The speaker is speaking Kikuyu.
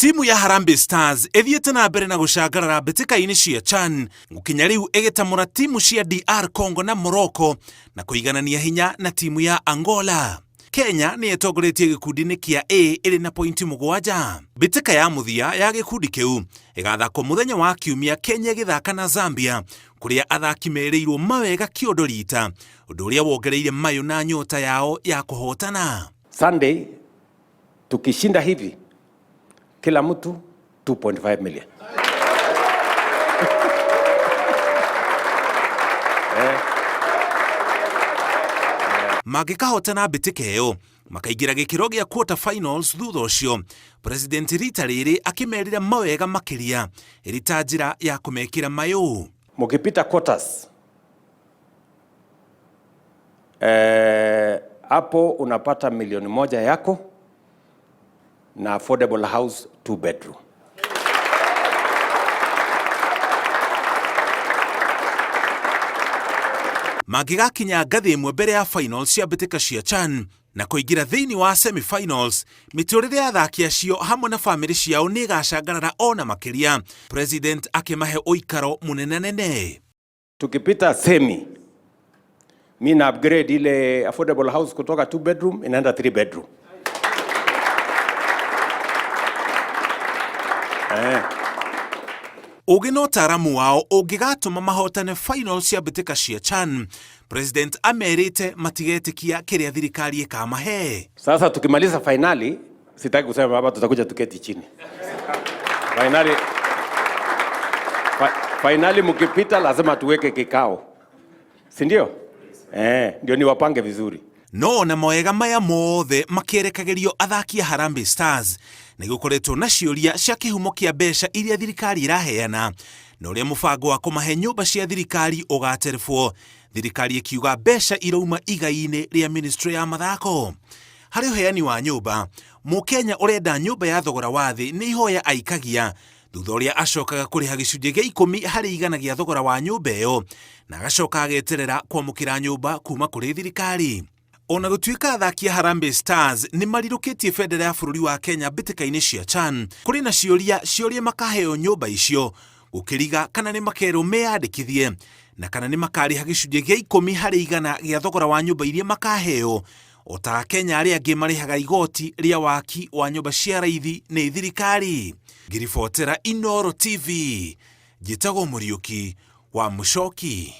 Timu ya Harambee Stars ĩthiĩte na mbere na gũcangarara mbĩtĩka-inĩ cia CHAN gũkinya rĩu ĩgĩtamũra timu cia DR Congo na Morocco na kũiganania hinya na timu ya Angola. Kenya nĩ ĩtongoretie gĩkundi-inĩ kĩa A ĩrĩ na pointi 7. Mbĩtĩka ya mũthia ya gĩkundi kĩu ĩgathakwo mũthenya wa Kiumia Kenya ĩgĩthaka na Zambia kũrĩa athaki merĩirwo mawega kĩondo rita, ũndũ ũrĩa wongereire mayũ na nyota yao ya kũhotana. Sunday tukishinda hivi kila mtu 2.5 million. Mangĩkahotana mbĩtĩka ĩyo makaingĩra gĩkĩro gĩa quarter finals thutha ũcio. President rita rĩrĩ akĩmerĩra mawega makĩria ĩrĩ ta njĩra ya kũmekĩra mayũ. Mukipita quarters hapo unapata milioni 1 yako na affordable house 2 bedroom. Mangĩgakinya ngathĩ ĩmwe mbere ya finals cia mbĩtĩka cia CHAN na kũingĩra thĩinĩ wa semi-finals, mĩtũrĩre ya athaki acio hamwe na famĩlĩ ciao nĩ ĩgacangarara ona makĩria. President akĩmahe ũikaro mũnenanene. Tukipita semi, mi na upgrade ile affordable house kutoka 2 bedroom inaenda 3 bedroom. Ũgĩ na ũtaaramu wao ũngĩgatũma mahotane final cia mbĩtĩka cia CHAN, President amerĩte matigetĩkia kĩrĩa thirikari ĩkamahe. Sasa tukimaliza finali, sitaki kusema baba, tutakuja tuketi chini. Finali mkipita lazima tuweke kikao. Si ndio? Ndio niwapange vizuri. No na mawega maya mothe makĩerekagĩrio athaki a Harambee Stars nĩ gũkoretwo na ciũria cia kĩhumo kĩa mbeca iria thirikari ĩraheana na ũrĩa mũbango wa kũmahe nyũmba cia thirikari ũgaterebwo, thirikari ĩkiuga mbeca irauma igai-inĩ rĩa ministry ya mathako. Harĩ ũheani wa nyũmba, Mũkenya ũrenda nyũmba ya thogora wa thĩ nĩ ihoya aikagia thutha ũrĩa acokaga kũrĩha gĩcunjĩ gĩa 10% gĩa thogora wa nyũmba ĩyo na agacoka ageterera kwamũkĩra nyũmba kuma kũrĩ thirikari. Ona gũtuĩka athaki a Harambee Stars nĩ marirũkĩtie bendera ya bũrũri wa Kenya mbĩtĩka-inĩ cia CHAN, kũrĩ na ciũria ciũria makaheo nyũmba icio gũkĩriga kana nĩ makerwo meyandĩkithie na kana nĩ makarĩha gĩcunjĩ gĩa 10% gĩa thogora wa nyũmba iria makaheo o ta Akenya arĩa angĩ marĩhaga igoti rĩa waki wa nyũmba cia raithi nĩ thirikari. Ngĩribotera Inooro TV, njĩtagwo Mũriũki wa Mũcoki.